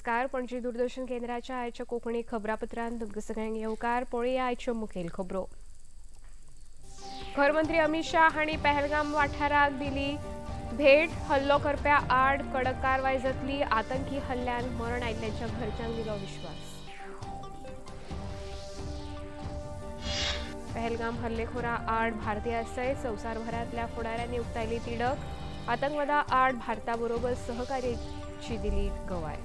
नमस्कार. पणजी दूरदर्शन केंद्राच्या आयच्या कोंकणी खबरापत्रांत तुमकां सगळ्यांक येवकार. पळोवया आयच्यो मुखेल खबरो. घरमंत्री अमित शाह हांणी पहलगाम वाठाराक दिली भेट. हल्लो करप्या आड कडक कारवाय जातली. आतंकी हल्ल्यान मरण आयिल्ल्यांच्या घरच्यांक दिलो विश्वास. पहलगाम हल्लेखोरा आड भारतीय सयत संवसारभरांतल्या फुडाऱ्यांनी उक्तायली तिडक. आतंकवादा आड भारताबरोबर सहकार्याची दिली गवाय.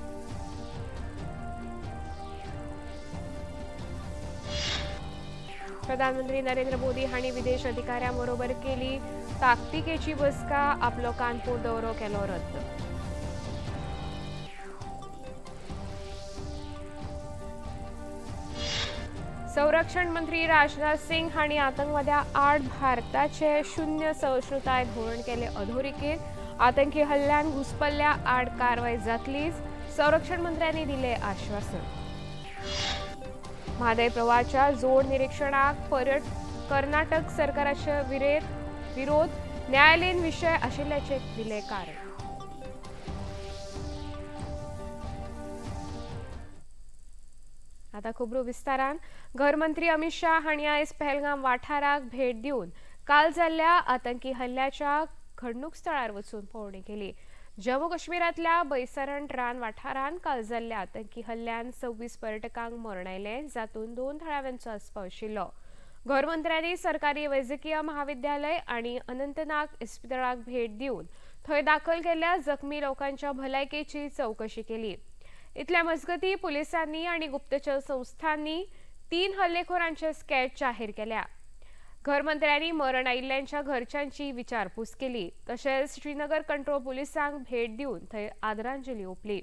प्रधानमंत्री नरेंद्र मोदी हांणी विदेश अधिकाऱ्यांबरोबर केली ताकतिकेची बसका. आपलो कानपूर दौरो केलो रद्द. संरक्षण मंत्री राजनाथ सिंग हांणी आतंकवाद्या आड भारताचे शून्य सहिष्णुताय धोरण केले अधोरेखीत. आतंकी हल्ल्यान घुसपल्ल्या आड कारवाय जातलीच, संरक्षण मंत्र्यांनी दिले आश्वासन. म्हादय प्रवाहाच्या जोड निरीक्षणाक परत कर्नाटक सरकाराचे विरोध न्यायालयीन विशय आशिल्ल्याचे दिले कारण. आता खबरो विस्तारान. घरमंत्री अमित शाह हांणी आयज पहलगाम वाठाराक भेट दिवन काल जाल्ल्या आतंकी हल्ल्याच्या घडणूक स्थळार वचून पळोवणी केली. जम्मू काश्मीरांतल्या बैसरण रान वाठारांत काल जाल्ल्या आतंकी हल्ल्यान 26 पर्यटकांक मरण आयलें, जातूंत 2 थळाव्यांचो आस्पाव आशिल्लो. घरमंत्र्यांनी सरकारी वैजकीय महाविद्यालय आनी अनंतनाग इस्पितळाक भेट दिवन थंय दाखल केल्ल्या जखमी लोकांच्या भलायकेची चवकशी केली. इतल्या मजगती पुलिसांनी आनी गुप्तचर संस्थांनी 3 हल्लेखोरांचे स्केच जाहीर केल्या. घरमंत्र्यांनी मरण आयिल्ल्यांच्या घरच्यांची विचारपूस केली. तशेंच श्रीनगर कंट्रोल पुलिसांक भेट दिवन थंय आदरांजली ओंपली.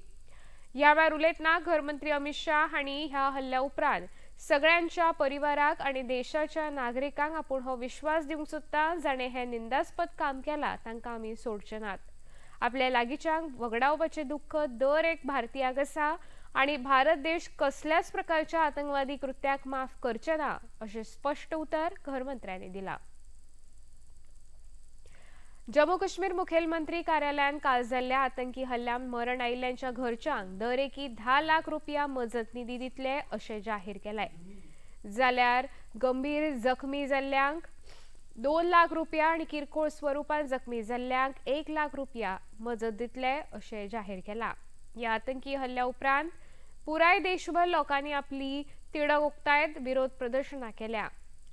ह्या वेळार उलयतना घरमंत्री अमित शाह हांणी ह्या हल्ल्या उपरांत सगळ्यांच्या परिवाराक आनी देशाच्या नागरिकांक आपूण हो विश्वास दिवंक सोदता, जाणें हें निंदास्पद काम केलां तांकां आमी सोडचे नात. आपल्या लागींच्यांक वगडावपाचें दुख्ख दर एक भारतीयाक आसा आनी भारत देश कसल्याच प्रकारच्या आतंकवादी कृत्याक माफ करचे ना, अशें स्पश्ट उतर घरमंत्र्यांनी दिलां. जम्मू काश्मीर मुखेलमंत्री कार्यालयान काल जाल्ल्या आतंकी हल्ल्यान मरण आयिल्ल्यांच्या घरच्यांक दरेकी 10 लाख रुपया मजत निधी दितले अशें जाहीर केलां. जाल्यार गंभीर जखमी जाल्ल्यांक 2 लाख रुपया आनी किरकोळ स्वरुपान जखमी जाल्ल्यांक 1 लाख रुपया मजत दितले अशें जाहीर केलां. ह्या आतंकी हल्ल्या उपरांत पुराय देशभर लोकांनी आपली तिडक उक्तायत विरोध प्रदर्शनां केल्या.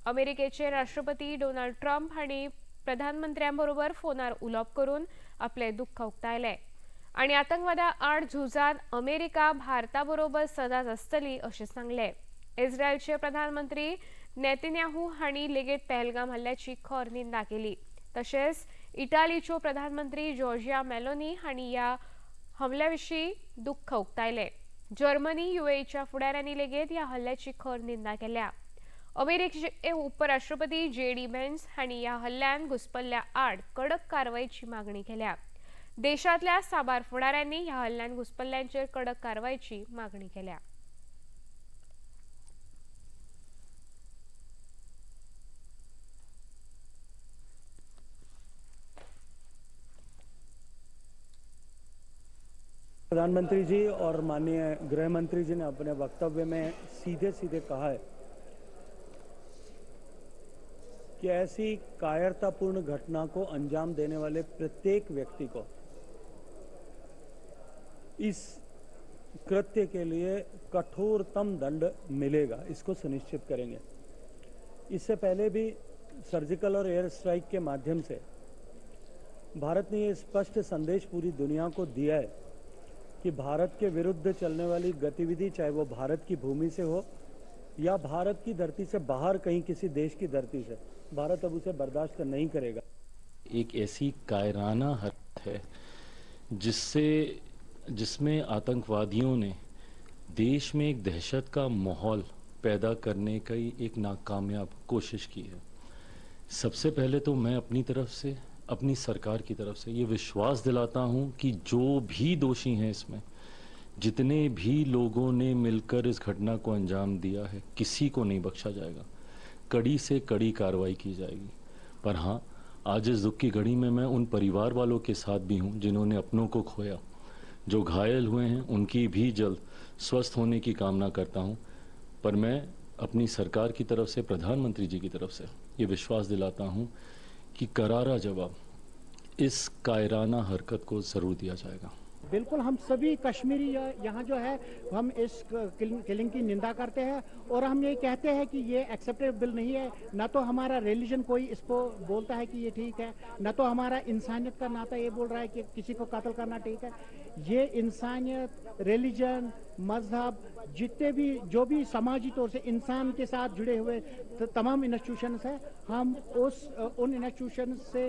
अमेरिकेचे राष्ट्रपती डोनाल्ड ट्रम्प हांणी प्रधानमंत्र्यांबरोबर फोनार उलोवप करून आपले दुख्ख उक्तायले आनी आतंकवादा आड झुजांत अमेरिका भारताबरोबर सदांच आसतली अशें सांगलें. इस्रायलचे प्रधानमंत्री नेतन्याहू हांणी लेगीत पहलगाम हल्ल्याची खर निंदा केली. तशेंच इटालीच्यो प्रधानमंत्री जॉर्जिया मेलोनी हांणी ह्या हमल्या विशीं दुख्ख उक्तायलें. जर्मनी युएईच्या फुडाऱ्यांनी लेगीत ह्या हल्ल्याची खर निंदा केल्या. अमेरिकेचे उपराष्ट्रपती जे.डी. वेन्स हांणी ह्या हल्ल्यान घुसपल्ल्या आड कडक कारवायची मागणी केल्या. देशांतल्या साबार फुडाऱ्यांनी ह्या हल्ल्यान घुसपल्ल्यांचेर कडक कारवायची मागणी केल्या. प्रधानमंत्री जी और माननीय गृह मंत्री जी ने अपने वक्तव्य में सीधे सीधे कहा है कि ऐसी कायरतापूर्ण घटना को अंजाम देने वाले प्रत्येक व्यक्ति को इस कृत्य के लिए कठोरतम दंड मिलेगा, इसको सुनिश्चित करेंगे। इससे पहले भी सर्जिकल और एयर स्ट्राइक के माध्यम से भारत ने ये स्पष्ट संदेश पूरी दुनिया को दिया है कि भारत के विरुद्ध चलने वाली गतिविधि, चाहे वो भारत की भूमि से हो या भारत की धरती से बाहर कहीं किसी देश की धरती से, भारत अब उसे बर्दाश्त नहीं करेगा। एक ऐसी कायराना हरकत है जिसमें आतंकवादियों ने देश में एक दहशत का माहौल पैदा करने की एक नाकामयाब कोशिश की है। सबसे पहले तो मैं अपनी तरफ से, अपनी सरकार की तरफ से ये विश्वास दिलाता हूँ कि जो भी दोषी हैं इसमें, जितने भी लोगों ने मिलकर इस घटना को अंजाम दिया है, किसी को नहीं बख्शा जाएगा। कड़ी से कड़ी कार्रवाई की जाएगी। पर हाँ, आज इस दुख की घड़ी में मैं उन परिवार वालों के साथ भी हूँ जिन्होंने अपनों को खोया। जो घायल हुए हैं उनकी भी जल्द स्वस्थ होने की कामना करता हूं। पर मैं अपनी सरकार की तरफ से, प्रधानमंत्री जी की तरफ से ये विश्वास दिलाता हूं कि करारा जवाब इस कायराना हरकत को ज़रूर दिया जाएगा। बिल्कुल, हम सभी कश्मीरी यहाँ जो है हम इस किलिंग की निंदा करते हैं और हम ये कहते हैं कि ये एक्सेप्टेबल नहीं है। न तो हमारा रिलीजन कोई इसको बोलता है कि ये ठीक है, न तो हमारा इंसानियत का नाता ये बोल रहा है कि किसी को कत्ल करना ठीक है। ये इंसानियत, रिलीजन, मजहब, जितने भी जो भी समाजी तौर से इंसान के साथ जुड़े हुए तमाम इंस्टीट्यूशंस हैं, हम उन इंस्टीट्यूशंस से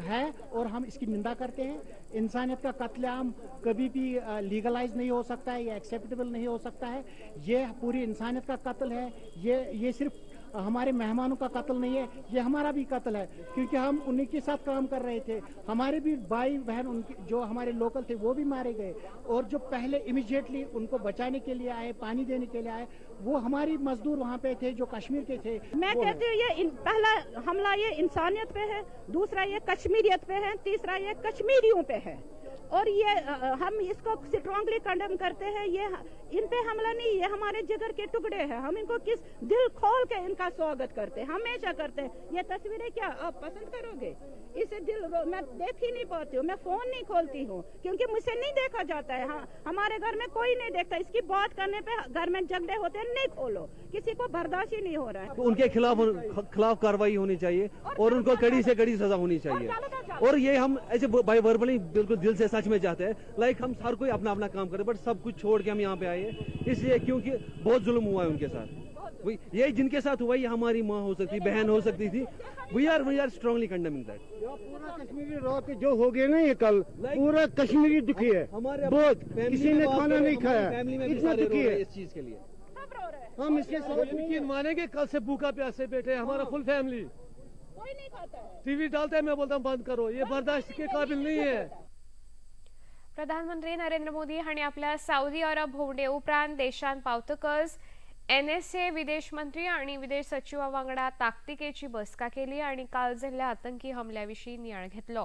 है और हम इसकी निंदा करते हैं। इंसानियत का कत्लेआम कभी भी लीगलाइज नहीं हो सकता है, ये एक्सेप्टेबल नहीं हो सकता है। ये पूरी इंसानियत का कत्ल है। ये सिर्फ हमारे मेहमानों का कत्ल नहीं है, ये हमारा भी कत्ल है, क्योंकि हम उन्हीं के साथ काम कर रहे थे। हमारे भी भाई बहन उनके जो हमारे लोकल थे वो भी मारे गए, और जो पहले इमीडिएटली उनको बचाने के लिए आए, पानी देने के लिए आए, वो हमारी मजदूर वहाँ पे थे जो कश्मीर के थे। मैं कहती हूँ ये पहला हमला ये इंसानियत पे है, दूसरा ये कश्मीरियत पे है, तीसरा ये कश्मीरियों पे है, और ये हम इसको स्ट्रांगली कंडेम करते हैं। ये इन पे हमला नहीं, ये हमारे जिगर के टुकड़े हैं। हम इनको किस दिल खोल के इनका स्वागत करते हैं, हमेशा करते हैं। ये तस्वीरें क्या आप पसंद करोगे? इसे दिल मैं देख ही नहीं पाती हूँ, मैं फोन नहीं खोलती हूँ क्योंकि मुझसे नहीं देखा जाता है। हाँ, हमारे घर में कोई नहीं देखता। इसकी बात करने पे घर में झगड़े होते हैं, नहीं खोलो, किसी को बर्दाश्त ही नहीं हो रहा है। तो उनके खिलाफ कार्रवाई होनी चाहिए और उनको कड़ी से कड़ी सजा होनी चाहिए। और ये हम ऐसे बाई वर्बली बिल्कुल दिल से सच में चाहते हैं, लाइक हम हर कोई अपना अपना काम करे, बट सब कुछ छोड़ के हम यहाँ पे आए हैं इसलिए क्योंकि बहुत जुल्म हुआ है उनके साथ। ये जिनके साथ हुआ ये हमारी माँ हो सकती, बहन हो सकती थी। We are strongly condemning that. पूरा कश्मीरी रात जो हो गया ना ये कल, पूरा कश्मीरी दुखी है बहुत, किसी ने खाना नहीं खाया, इतना दुखी है इस चीज के लिए। हम इसके साथ यकीन मानेंगे, कल से भूखा प्यासे बैठे हमारा फुल फैमिली, कोई नहीं खाता है, टीवी डालते हैं, मैं बोलता हूँ बंद करो, ये बर्दाश्त के काबिल नहीं है। प्रधानमंत्री नरेंद्र मोदी हांणी आपल्या सावदी अरब भोंवडे उपरांत देशांत पावतकच NSA विदेश मंत्री आनी विदेश सचिवा वांगडा ताकतिकेची बसका केली आनी काल जाल्ल्या आतंकी हमल्या विशीं नियाळ घेतलो।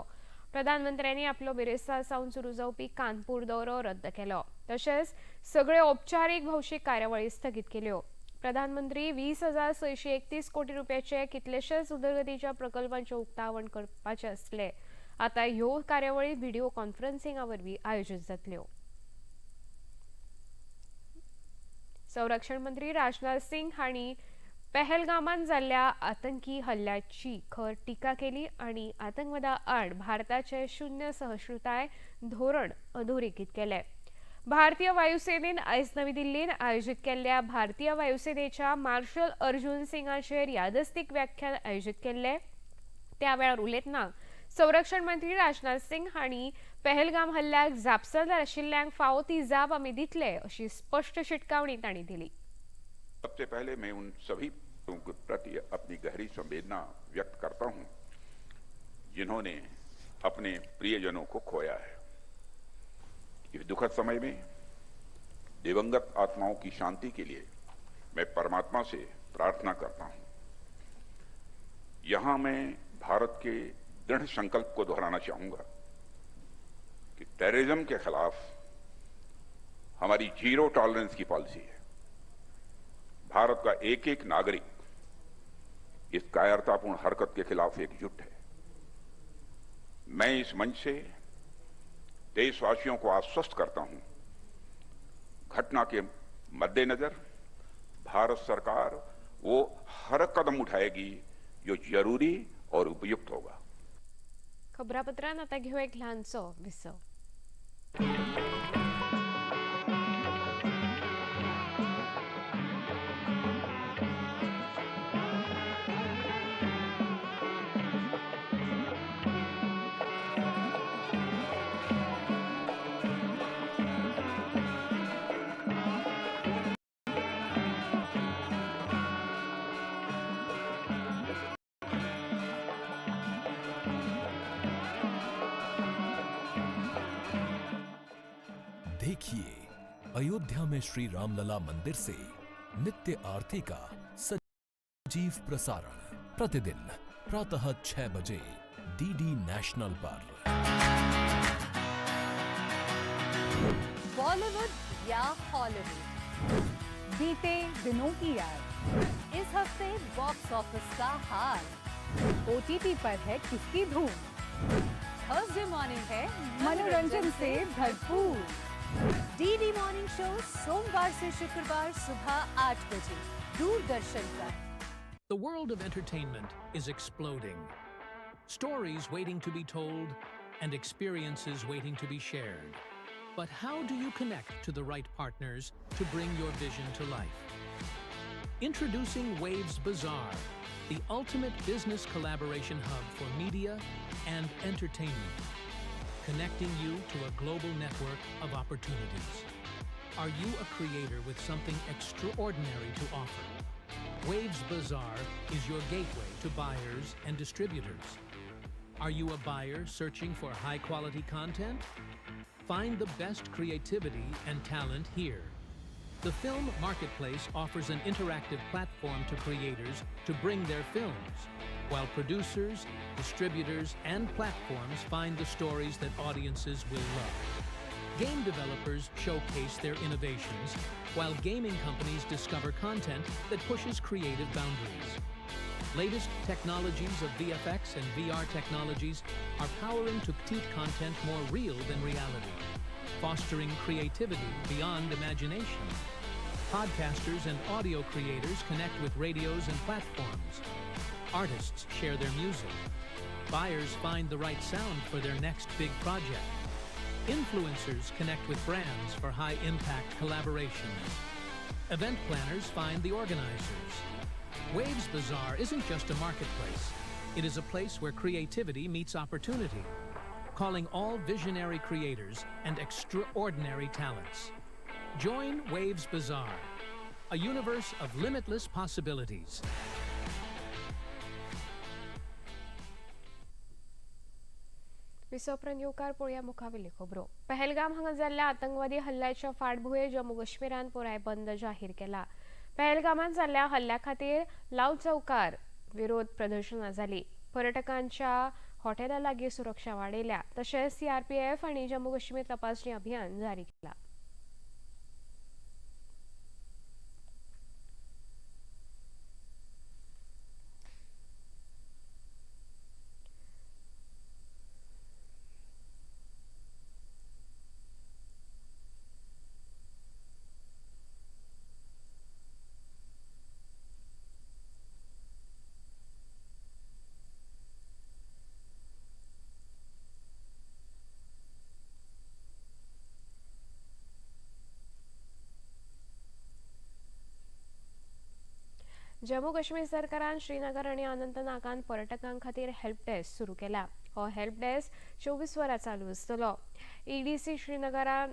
प्रधानमंत्र्यांनी आपलो बिरेस्तार सावन सुरू जावपी कानपूर दौरो रद्द केलो, तशेंच सगळे औपचारीक भौशीक कार्यावळी स्थगीत केल्यो। प्रधानमंत्री 20,631 कोटी रुपयाचे कितलेशेच उदरगतीच्या प्रकल्पांचें उक्तावण करपाचे आसले। आता ह्यो कार्यावळी व्हिडिओ कॉन्फरन्सिंगा वरवीं आयोजीत जातल्यो। संरक्षण मंत्री राजनाथ सिंग हांणी पहलगामांत जाल्ल्या आतंकी हल्ल्याची खर टिका केली आनी आतंकवादा आड भारताचे शून्य सहिष्णुताय धोरण अधोरेखित केलें। भारतीय वायुसेनेन आयज नवी दिल्लीन आयोजित केल्ल्या भारतीय वायुसेनेच्या मार्शल अर्जुन सिंगाचेर यादस्तीक व्याख्यान आयोजित केल्लें। त्या वेळार उलयतना संरक्षण मंत्री राजनाथ सिंग हांणी पहलगाम हल्ल्याक जापसालदार आशिल्ल्यांक फावो ती जाप आमी दितले अशी स्पष्ट शिटकावणी तांणी दिली। सबसे पहले मैं उन सभी लोगों के प्रति अपनी गहरी संवेदना व्यक्त करता हूं जिन्होंने अपने प्रियजनों को खोया है। इस दुखद समय में दिवंगत आत्माओं की शांति के लिए मैं परमात्मा से प्रार्थना करता हूं। यहां मैं भारत के दृढ़ संकल्प को दोहराना चाहूंगा कि टेररिज्म के खिलाफ हमारी जीरो टॉलरेंस की पॉलिसी है। भारत का एक एक नागरिक इस कायरतापूर्ण हरकत के खिलाफ एकजुट है। मैं इस मंच से देशवासियों को आश्वस्त करता हूं, घटना के मद्देनजर भारत सरकार वो हर कदम उठाएगी जो जरूरी और उपयुक्त होगा। खबरापत्रान आता घेऊ एक ल्हानसो विसव। देखिए अयोध्या में श्री रामलला मंदिर से नित्य आरती का सजीव प्रसारण प्रतिदिन प्रातः 6 बजे डीडी नेशनल पर। बॉलीवुड या हॉलीवुड, बीते दिनों की याद, इस हफ्ते बॉक्स ऑफिस का हाल, ओटीटी पर है किसकी धूम, थर्सडे मॉर्निंग है मनोरंजन से भरपूर। डीडी मॉर्निंग शो सोमवार से शुक्रवार सुबह 8 बजे दूरदर्शन पर। The world of entertainment is exploding. Stories waiting to be told and experiences waiting to be shared. But how do you connect to the right partners to bring your vision to life? Introducing Waves Bazaar, the ultimate business collaboration hub for media and entertainment, connecting you to a global network of opportunities. Are you a creator with something extraordinary to offer? Waves Bazaar is your gateway to buyers and distributors. Are you a buyer searching for high-quality content? Find the best creativity and talent here. The Film Marketplace offers an interactive platform to creators to bring their films, while producers, distributors, and platforms find the stories that audiences will love. Game developers showcase their innovations, while gaming companies discover content that pushes creative boundaries. Latest technologies of VFX and VR technologies are powering to create content more real than reality, fostering creativity beyond imagination. Podcasters and audio creators connect with radios and platforms. Artists share their music. Buyers find the right sound for their next big project. Influencers connect with brands for high-impact collaborations. Event planners find the organizers. Waves Bazaar isn't just a marketplace. It is a place where creativity meets opportunity, calling all visionary creators and extraordinary talents. Join Waves Bazaar, a universe of limitless possibilities. विसोपरांत येवकार पळोवया मुखावेल्यो खबरो. पहलगाम हांगा जाल्ल्या आतंकवादी हल्ल्याच्या फाटभुंयेर जम्मू काश्मीरान पुराय बंद जाहीर केला. पहलगामांत जाल्ल्या हल्ल्या खातीर लाल चौकार विरोध प्रदर्शनां जाली. पर्यटकांच्या हॉटेला लागीं सुरक्षा वाडयल्या. तशेंच सीआरपीएफ आनी जम्मू काश्मीर तपासणी अभियान जारी केला. जम्मू काश्मीर सरकारान श्रीनगर आनी अनंतनागान पर्यटकां खातीर हेल्प डेस्क सुरू केला. हो हेल्प डेस्क 24 वरां चालू आसतलो. एडीसी श्रीनगरा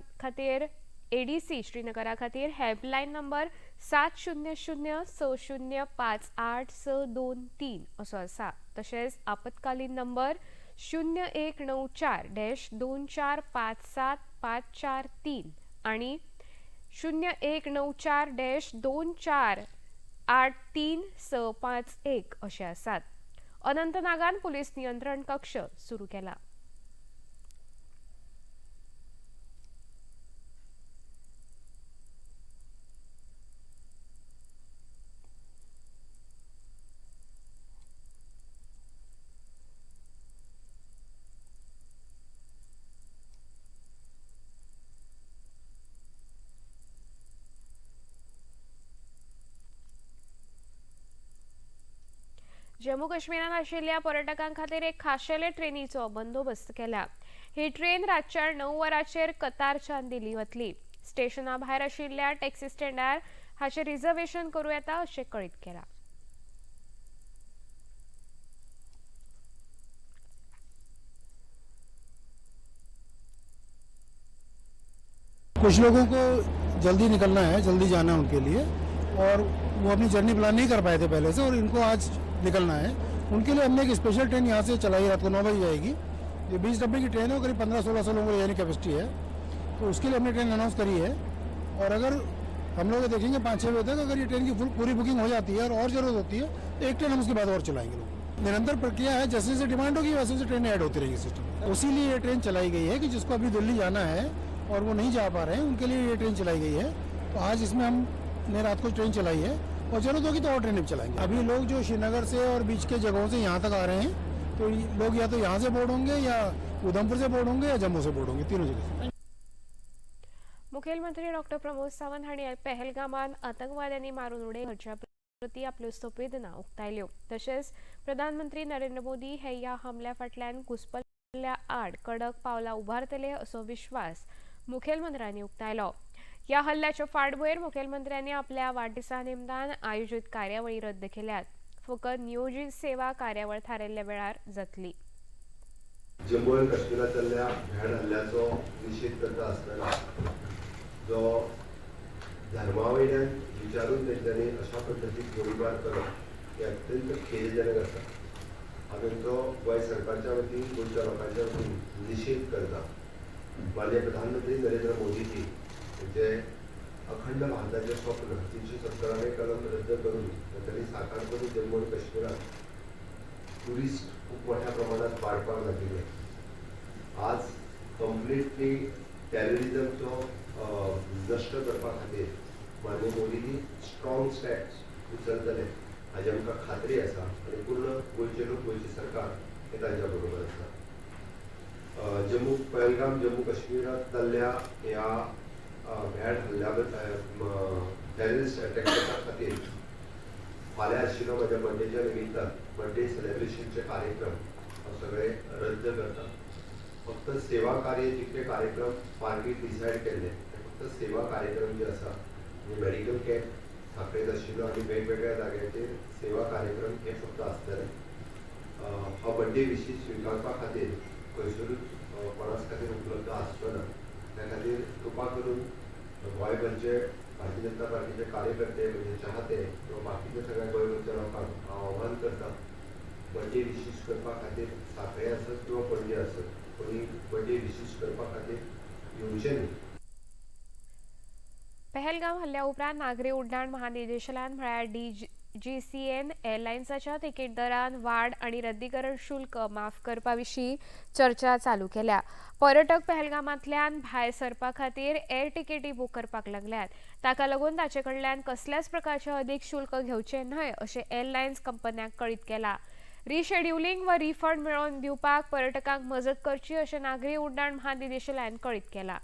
खातीर हेल्पलायन नंबर 700 6 058 623 असो आसा. तशेंच आपत्कालीन नंबर 0194 2457 543 आनी 0194 2483 651 अशे आसात. अनंतनागान पुलीस नियंत्रण कक्ष सुरू केला. जम्मू काश्मीरांत आशिल्ल्या पर्यटकां खातीर एक खाशेले ट्रेनीचो बंदोबस्त केला. ही ट्रेन रातच्या 9 वरांचेर कतारच्यान दिल्ली वतली. स्टेशना भायर आशिल्ल्या टॅक्सी स्टँडार हाचें रिझर्वेशन करूं येता अशें कळीत केलां. कुछ लोगों को जल्दी निकलना है, जल्दी जाना है उनके लिए, और वो अपनी जर्नी प्लान नहीं कर पाए थे पहले से, और इनको आज निकलना है। उनके लिए हमने एक स्पेशल ट्रेन यहाँ से चलाई, रात को 9 बजे जाएगी। ये 20 डब्बे की ट्रेन है, करीब 1500-1600 लोगों की यानी कैपेसिटी है। तो उसके लिए हमने ट्रेन अनाउंस करी है, और अगर हम लोग देखेंगे 5-6 बजे तक अगर ये ट्रेन की फुल पूरी बुकिंग हो जाती है और ज़रूरत होती है तो एक ट्रेन हम उसके बाद और चलाएंगे। लोग निरंतर प्रक्रिया है, जैसे जैसे डिमांड होगी वैसे वैसे ट्रेन ऐड होती रहेगी सिस्टम में। उसी लिए ये ट्रेन चलाई गई है कि जिसको अभी दिल्ली जाना है और वो नहीं जा पा रहे हैं, उनके लिए ये ट्रेन चलाई गई है। तो आज इसमें हमने रात को ट्रेन चलाई है और जरूरत होगी तो और ट्रेन भी चलाएंगे। अभी लोग जो श्रीनगर से और बीच के जगहों से यहाँ तक आ रहे हैं, तो लोग या तो यहाँ से बोर्ड होंगे या उधमपुर से बोर्ड होंगे या जम्मू से बोर्ड होंगे, तीनों जगह से। मुखेलमंत्री डॉक्टर प्रमोद सावंत हांणी पहलगामांत आतंकवाद्यांनी मारून उडयिल्ल्या घरच्या प्रती आपल्यो संवेदना उक्तायल्यो। तशेंच प्रधानमंत्री नरेंद्र मोदी हे ह्या हमल्या फाटल्यान घुसपल्ल्या आड कडक पावलां उबारतले असो विश्वास मुखेलमंत्र्यांनी उक्तायलो। ह्या हल्ल्याच्या फाटभुंयेर मुखेलमंत्र्यांनी आपल्या वाडदिसा निमतान आयोजीत कार्यावळी रद्द केल्यात। फकत नियोजीत सेवा कार्यावळ थारायिल्ल्या वेळार जातली। जम्मू आनी काश्मीरांत जाल्ल्या भ्याड हल्ल्याचो निशेध करता आसतना जो धर्मा वयल्यान विचारून तेंच्यांनी अशा पद्दतीन गोळीबार करप हें अत्यंत खेदजनक आसा। हांव तेंचो गोंय सरकारच्या वतीन, गोंयच्या लोकांच्या वतीन निशेध करता। माननीय प्रधानमंत्री नरेंद्र मोदीजी म्हणजे अखंड भारताचें स्वप्न 370 कलम रद्द करून तांणी साकार करून जम्मू आनी काश्मीरांत ट्युरिस्ट खूब मोठ्या प्रमाणात वाडपाक लागिल्ले। आज कंप्लिटली टेररिजमचो नश्ट करपा खातीर माननीय मोदीजी स्ट्रॉंग स्टेप्स उचलतले हाजी आमकां खात्री आसा आनी पूर्ण गोंयचे लोक, गोंयची सरकार हे तांच्या बरोबर आसा। जम्मू पहलगाम जम्मू काश्मीरांत जाल्ल्या ह्या भ्याड हल्ल्या टेररिस्ट अटॅका खातीर फाल्यां आशिल्लो म्हज्या बर्थडेच्या निमित्तान बर्थडे सेलिब्रेशनचे कार्यक्रम हांव सगळे रद्द करता। फक्त सेवा कार्य जितके कार्यक्रम पार्टी डिसायड केल्ले ते फक्त सेवा कार्यक्रम जे आसा, म्हणजे मेडिकल कॅम्प साखळेंत आशिल्लो आनी वेगवेगळ्या जाग्यांचेर सेवा कार्यक्रम हे फक्त आसतले। हो बर्थडे विशीस स्विकारपा खातीर खंयसरूच कोणाच खातीर उपलब्ध आसचो ना, त्या खातीर कृपा करून गोंयभरचे भारतीय जनता पार्टीचे कार्यकर्ते म्हणजे चाहते किंवा बाकीचे सगळ्या गोंयभरच्या लोकांक हांव आव्हान करता, बर्थडे विशीस करपा खातीर साखळे आसत किंवा पणजे आसत कोणी बर्थडे विशीस करपा खातीर येवचें न्ही। पहलगाम हल्ल्या उपरांत नागरी उड्डाण महानिदेशालयान म्हळ्यार DGCN एअरलायन्साच्या तिकीट दरान वाड आनी रद्दीकरण शुल्क माफ करपा विशीं चर्चा चालू केल्या। पर्यटक पहलगामांतल्यान भायर सरपा खातीर एअर तिकेटी बूक करपाक लागल्यात, ताका लागून ताचे कडल्यान कसल्याच प्रकारचे अदीक शुल्क घेवचें न्हय अशें एअरलायन्स कंपन्यांक कळीत केलां। रिशेड्युलिंग वा रिफंड मेळोवन दिवपाक पर्यटकांक मजत करची अशें नागरी उड्डाण महानिदेशालयान कळीत केलां।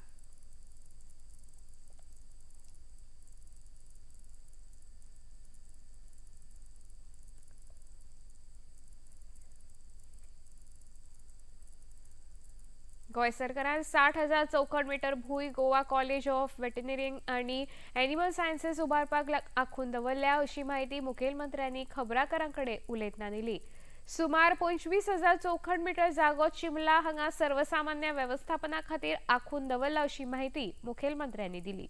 गोंय सरकारान 60,000 चौखण मीटर भूंय गोवा कॉलेज ऑफ वेटरनरी आनी एनिमल सायन्सेस उबारपाक आखून दवरल्या अशी म्हायती मुखेलमंत्र्यांनी खबराकारां कडेन उलयतना दिली। सुमार 25,000 चौखण मीटर जागो चिमला हांगा सर्वसामान्य वेवस्थापना खातीर आखून दवरला अशी म्हायती मुखेलमंत्र्यांनी दिली।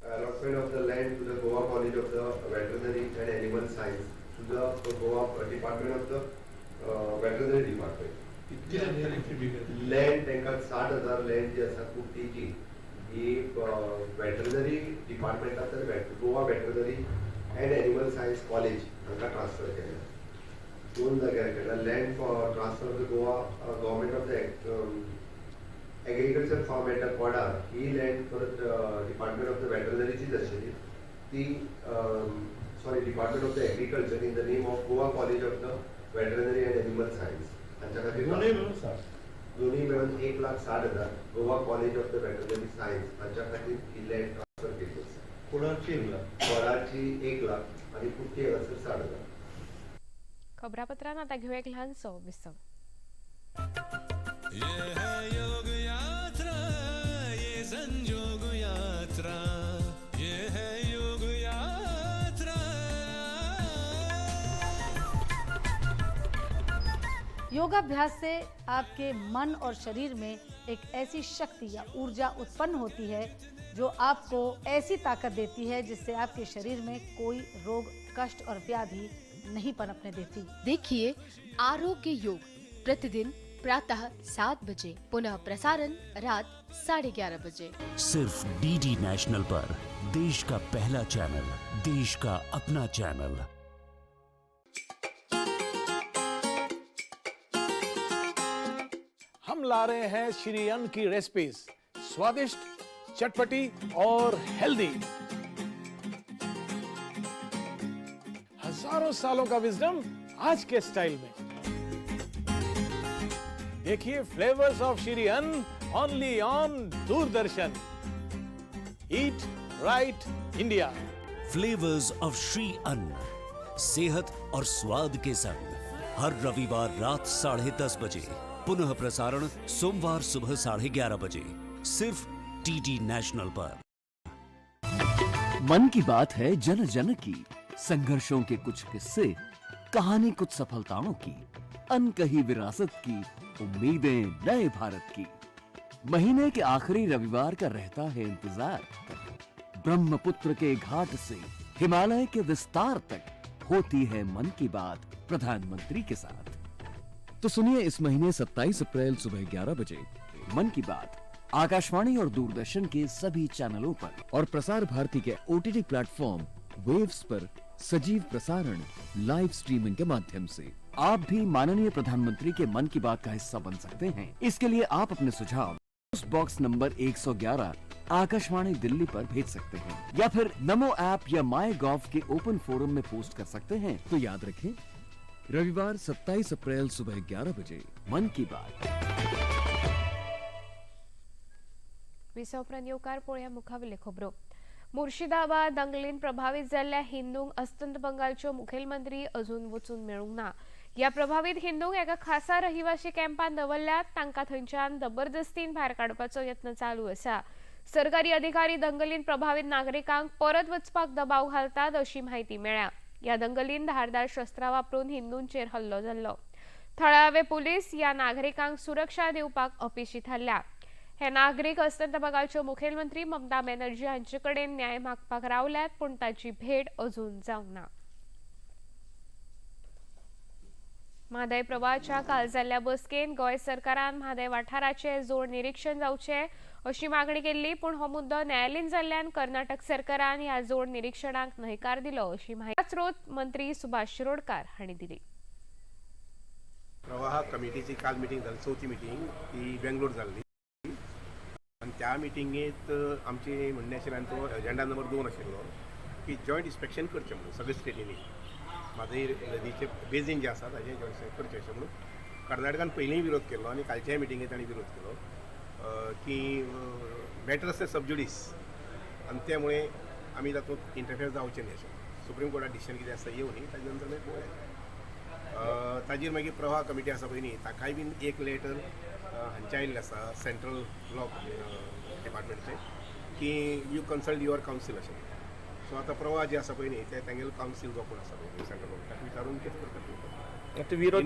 Allotment of the land to the Goa College of the Veterinary and Animal Science to the Goa Department of the Veterinary Department. Land तांकां 60,000 लँड जी आसा कुर्टीची ही वेटरनरी डिपार्टमेंटांतल्यान Goa veterinary and animal science college हांकां transfer केल्या। दोन जाग्यार केल्या। Land for transfer of the Goa government of the agriculture farm at Kodar he land परत डिपार्टमेंट ऑफ the वेटरनरीचीच आशिल्ली ती sorry department of the agriculture in the name of Goa college of the veterinary and animal science हांच्या खातीर दोन्ही मेळून 1,60,000 Goa college of the veterinary science हांच्या खातीर ही land transfer केल्ली आसा। कोडारची 1 लाख, कोडारची 1 लाख आनी कुर्टी हांगासर 60,000। खबरापत्रान आतां घेवया एक ल्हानसो विसव। ये है योग यात्रा, ये संजोग यात्रा, ये है योग यात्रा। योगाभ्यास से आपके मन और शरीर में एक ऐसी शक्ति या ऊर्जा उत्पन्न होती है जो आपको ऐसी ताकत देती है जिससे आपके शरीर में कोई रोग, कष्ट और व्याधि नहीं पनपने देती। देखिए आरोग्य योग प्रतिदिन प्रातः 7 बजे, पुनः प्रसारण रात 11:30 बजे, सिर्फ डीडी नेशनल पर। देश का पहला चैनल, देश का अपना चैनल। हम ला रहे हैं श्री अन्न की रेसिपीज, स्वादिष्ट, चटपटी और हेल्दी। हजारों सालों का विजडम आज के स्टाइल में। देखिए flavours of Shri Anna only on Doordarshan. Eat right India. Flavours of Shri Anna, सेहत और स्वाद के संग, हर रविवार रात 10:30 बजे, पुनः प्रसारण सोमवार सुबह 11:30 बजे, सिर्फ डीडी नेशनल पर। मन की बात है जन जन की, संघर्षों के कुछ किस्से, कहानी कुछ सफलताओं की, अनकही विरासत की, उम्मीदें नए भारत की। महीने के आखिरी रविवार का रहता है इंतजार। ब्रह्मपुत्र के घाट से हिमालय के विस्तार तक होती है मन की बात प्रधानमंत्री के साथ। तो सुनिए इस महीने 27 अप्रैल सुबह 11 बजे मन की बात आकाशवाणी और दूरदर्शन के सभी चैनलों पर और Prasar Bharati K OTT platform waves पर सजीव प्रसारण लाइव स्ट्रीमिंग के माध्यम से। आप भी माननीय प्रधानमंत्री के मन की बात का हिस्सा बन सकते हैं। इसके लिए आप अपने सुझाव बॉक्स नंबर 111 आकाशवाणी दिल्ली पर भेज सकते हैं या फिर नमो ऐप या माई गॉव के ओपन फोरम में पोस्ट कर सकते हैं। तो याद रखें, रविवार 27 अप्रैल सुबह 11 बजे मन की बात। विसव उपरांत येवकार पळोवया मुखावेल्यो खबरो। मुर्शिदाबाद दंगलीन प्रभावीत जाल्ल्या हिंदूंक अस्तंत बंगालच्यो मुखेलमंत्री अजून वचून मेळूंक ना। ह्या प्रभावीत हिंदूंक एका खासा रहिवाशी कॅम्पान दवरल्यात। तांकां थंयच्यान जबरदस्तीन भायर काडपाचो यत्न चालू आसा। सरकारी अधिकारी दंगलीन प्रभावीत नागरिकांक परत वचपाक दबाव घालतात अशी म्हायती मेळ्ळ्या। ह्या दंगलीन धारदार शस्त्रां वापरून हिंदूंचेर हल्लो जाल्लो। थळावे पुलीस ह्या नागरिकांक सुरक्षा दिवपाक अपेशी थारल्या। हे नागरीक अस्तंत बंगालच्यो मुखेलमंत्री ममता बॅनर्जी हांचे कडेन न्याय मागपाक रावल्यात, पूण ताची भेट अजून जावंक ना। म्हादय प्रवाहाच्या काल जाल्ल्या बसकेंत गोंय सरकारान म्हादय वाठाराचें जोड निरीक्षण जावचें अशी मागणी केल्ली, पूण हो मुद्दो न्यायालयीन जाल्ल्यान कर्नाटक सरकारान ह्या जोड निरीक्षणाक न्हयकार दिलो अशी म्हायती स्रोत मंत्री सुभाष शिरोडकार हांणी दिली। प्रवाह कमिटीची काल मिटींग जाली, चवथी मिटींग ती बेंगलोर जाल्ली आनी त्या मिटिंगेंत आमचें म्हणणें आशिल्लें आनी तो एजेंडा नंबर 2 आशिल्लो की जॉयंट इन्स्पेक्शन करचें म्हणून सगळे स्टेटींनी म्हादय नदीचें बेजीन जें आसा ताजें जॉयंट इन्स्पेक्शन करचें अशें म्हणून कर्नाटकान पयलींय विरोध केल्लो आनी कालच्याय मिटिंगेंत तांणी विरोध केलो की मॅटर आसा सबज्युडीस आनी त्यामुळे आमी तातूंत इंटरफेयर जावचें न्ही अशें सुप्रीम कोर्टान डिसिजन कितें आसता येवं न्ही ताजे नंतर मागीर पळोवया। ताजेर मागीर प्रवाह कमिटी आसा पळय न्ही ताकाय बीन एक लेटर हांचें आयिल्लें आसा सेंट्रल लॉ डिपार्टमेंटचें की you consult your council अशें। सो आतां प्रवाह जे आसा पळय न्ही ते तांगेलो कावन्सील जो कोण आसा पळय सेंट्रल गव्हर्मेंट ताका विचारून कितें करता। विरोध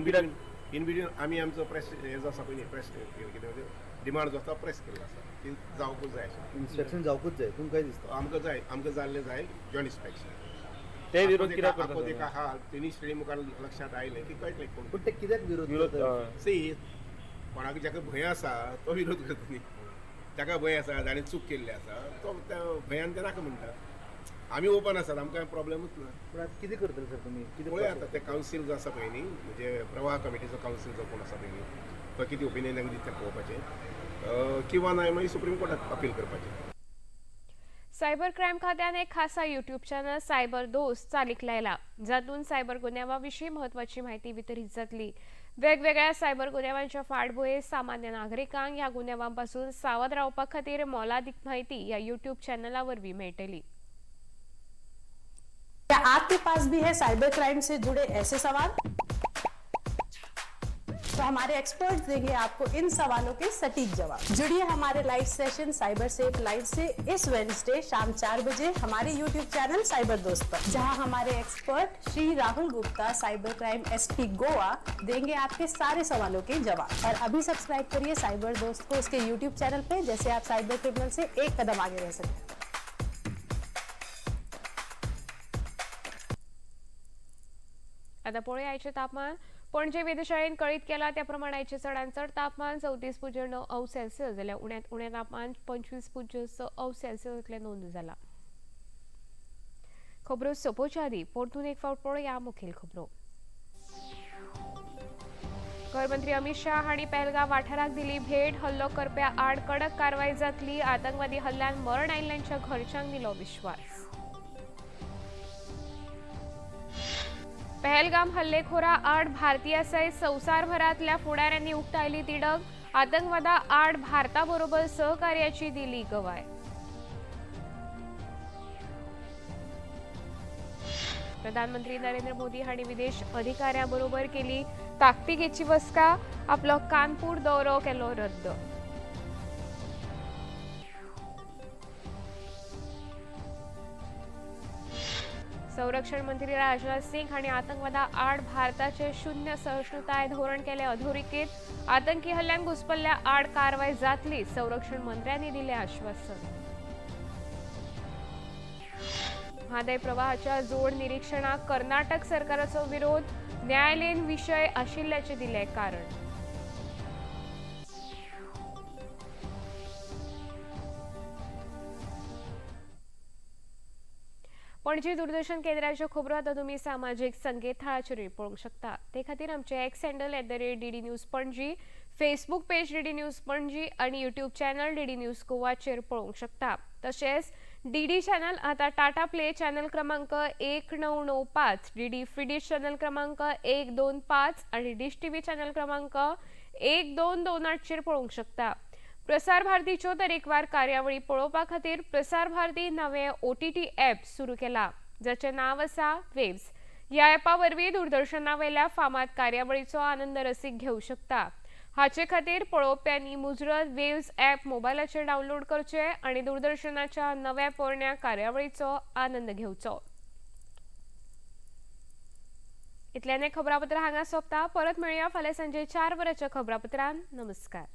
इन बिटवीन आमी आमचो प्रेस हे जो आसा पळय न्ही प्रेस कितें डिमांड जो आसा प्रेस केल्लो आसा ती जावकूच जाय अशें इन्स्पेक्शन जावकूच जाय। तुमकां काय दिसता? आमकां जाय, आमकां जाल्लें जाय जॉयंट इन्स्पेक्शन। ते विरोध कित्याक करता? एका हा तिनी स्टेटी मुखार लक्षांत आयलें की कळटलें कोण पूण ते कित्याक विरोध सी कोणाक जाका भंय आसा तो विरोध करता न्ही, ताका भंय आसा जाणें चूक केल्ली आसा तो त्या भंयान ते नाका म्हणटा। आमी ओपन आसात, आमकां प्रॉब्लेमूच ना। पूण आतां कितें करतले सर तुमी? पळय आतां ते कावन्सील जो आसा पळय न्ही म्हणजे प्रवाह कमिटीचो कावन्सील जो कोण आसा पळय न्ही तो कितें ओपिनियन तांकां दिता पळोवपाचें किंवा ना मागीर सुप्रीम कोर्टात अपील करपाचें। सायबर क्रायम खात्यान एक खासा यूट्यूब चॅनल सायबर दोस्त चालीक लायला, जातून सायबर गुन्यांवा विशीं म्हत्वाची म्हायती वितरीत जातली। वेगवेगळ्या सायबर गुन्यांवांच्या फाटभुंयेर सामान्य नागरिकांक ह्या गुन्यांवांपासून सावध रावपा खातीर मोलादीक म्हायती ह्या यूट्यूब चॅनला वरवीं मेळटली। क्या आपके पास भी है साइबर क्राइम से जुड़े ऐसे सवाल? तो हमारे एक्सपर्ट्स देंगे आपको इन सवालों के सटीक जवाब। जुड़िए हमारे live session cyber safe live से इस वेडनेसडे शाम 4 बजे हमारे YouTube channel cyber दोस्त पर, जहां हमारे expert Shri Rahul Gupta cyber crime SP Goa देंगे आपके सारे सवालों के जवाब। और अभी सब्सक्राइब करिए साइबर दोस्त को उसके यूट्यूब चैनल पे, जैसे आप साइबर क्रिमिनल से एक कदम आगे रह सकते हैं। आता पळोवया आयचें तापमान। पणजे वेधशाळेन कळीत केला त्या प्रमाण आयचें चडांत चड तापमान 34.9 अंश सेल्सियस जाल्यार उण्यांत उणें तापमान 25.6 अंश सेल्सियस इतलें नोंद जाला। खबरो सोंपोवच्या आदीं परतून एक फावट पळोवया मुखेल खबरो। गृहमंत्री अमित शाह हांणी पहलगाम वाठाराक दिली भेट. हल्लो करप्या आड कडक कारवाय जातली. आतंकवादी हल्ल्यान मरण आयिल्ल्यांच्या घरच्यांक दिलो विश्वास. पहलगाम हल्लेखोरा आड भारतीय सयत संवसारभरांतल्या फुडाऱ्यांनी उक्तायली तिडक. आतंकवादा आड भारताबरोबर सहकार्याची दिली गवाय. प्रधानमंत्री नरेंद्र मोदी हांणी विदेश अधिकाऱ्यांबरोबर केली ताकतिकेची बसका. आपलो कानपूर दौरो केलो रद्द. संरक्षण मंत्री राजनाथ सिंग हांणी आतंकवादा आड भारताचे शून्य सहिष्णुताय धोरण केले अधोरेखित. आतंकी हल्ल्यांत घुसपल्ल्या आड कारवाय जातली. संरक्षण मंत्र्यांनी दिले आश्वासन. म्हादय प्रवाहाच्या जोड निरीक्षणाक कर्नाटक सरकाराचो विरोध. न्यायालयीन विशय आशिल्ल्याचें दिलें कारण. पणजी दूरदर्शन केंद्राच्यो खबरो आतां तुमी सामाजीक संकेतथळाचेरूय पळोवंक शकता. ते खातीर आमचे X handle @DD News Panaji, Facebook page DD News Panaji आनी यूट्यूब चॅनल डीडी न्यूज गोवाचेर पळोवंक शकता. तशेंच डीडी चॅनल आतां टाटा प्ले चॅनल क्रमांक 1995, डीडी फ्री चॅनल क्रमांक 125 आनी डिश टीव्ही चॅनल क्रमांक 1228चेर पळोवंक शकता. प्रसार भारतीच्यो तरेकवार कार्यावळी पळोवपा खातीर प्रसार भारती नवे OTT app सुरू केला, जाचें नांव आसा वेव्स. ह्या ॲपा वरवीं दूरदर्शना वयल्या फामाद कार्यावळीचो आनंद रसीक घेवं शकता. हाचे खातीर पळोवप्यांनी मुजरत वेव्स ॲप मोबायलाचेर डावनलोड करचें आनी दूरदर्शनाच्या नव्या पोरण्या कार्यावळीचो आनंद घेवचो. इतल्याने खबरापत्र हांगा सोंपता. परत मेळया फाल्यां सांजे 4 वरांच्या खबरापत्रान. नमस्कार.